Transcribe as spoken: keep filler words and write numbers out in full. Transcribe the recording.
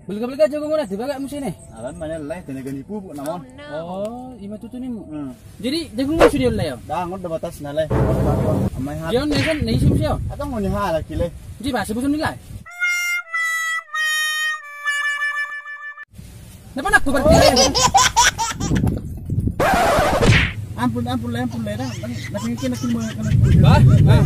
Balga-balga jagongmuna, dibagak muse ne. Alana ma nian lae, tenaga ni pupuk nama on. Oh, ima tutu ninmu. Hmm. Jadi jagongmu sude on lae on? Dang, on do batasna lae. Amai hati. Dia on ne kan, na isi muse on? Atau mau ni halak i lae. Jadi bahasa bosan ni lae. Napa nak kubar tirai? Ampun, ampun lae, ampun lae, dang. Nasi ngkin, nasi mau kena. Bah, bah.